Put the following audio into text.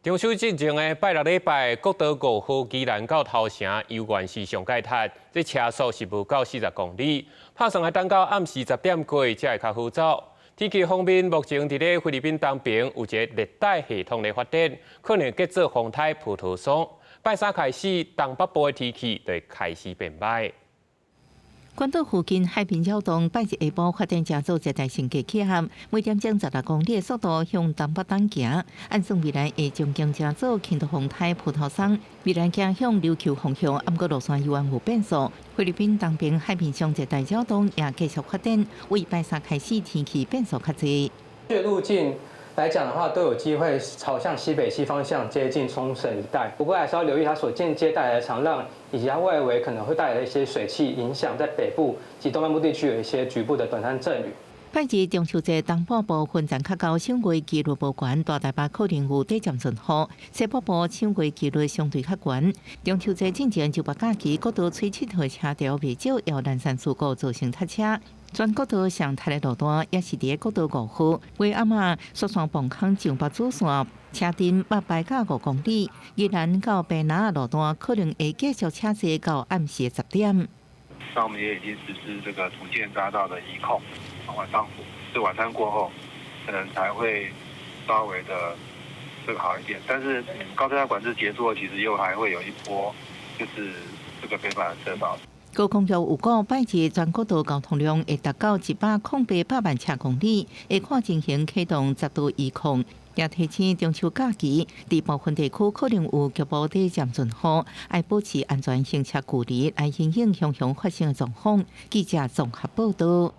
中秋進前的拜六禮拜，國道5號宜蘭到頭城猶原是上蓋塞，這車速是無夠40公里，拍算愛等到暗時10點過才會較好走。天氣方面，目前佇咧菲律賓東邊有一个熱帶系統咧發展，可能結做風颱葡萄霜。拜三開始，東北部的天氣就會開始變䆀。關島附近海面擾動，拜日下晡發展成做熱帶性低氣壓，每點鐘16公里的速度向東北東行。按算未來會將形成做輕度風颱葡萄霜，未來行向琉球方向，毋過路線猶原有變數。菲律賓東邊海面上熱帶擾動也繼續發展，為拜三開始天氣變數較濟。這路徑來講的話，都有機會朝向西北西方向接近沖繩一帶。不過還是要留意它所間接帶來的長浪，以及它外圍可能會帶來的一些水汽影響，在北部及東半部地區有一些局部的短暫陣雨。拜日中秋節東半部雲層較高，賞月機率無懸，大台北可能有短暫陣雨。西北部賞月機率相對較懸。中秋節進前周末假期，國道吹7號車潮袂少，予南山事故造成塞車。全國道上塞的路段也是佇國道5號，尾暗仔雪山磅空上北主線，車陣捌排到5公里。宜蘭到屏南的路段可能會繼續車濟到暗時10點。那我們也已經實施這個土建匝道的移控，晚上是晚餐過後，可能才會稍微的這個好一點。但是高車道管制結束，其實又還會有一波，就是這個北返的車潮。高空局有講，拜日全國道交通量會達到108萬車公里，會看情形啟動10度移控。也提醒中秋假期，佇部分地區可能有局部短暫陣雨，愛保持安全行車距離，來因應常常發生的狀況。記者綜合報道。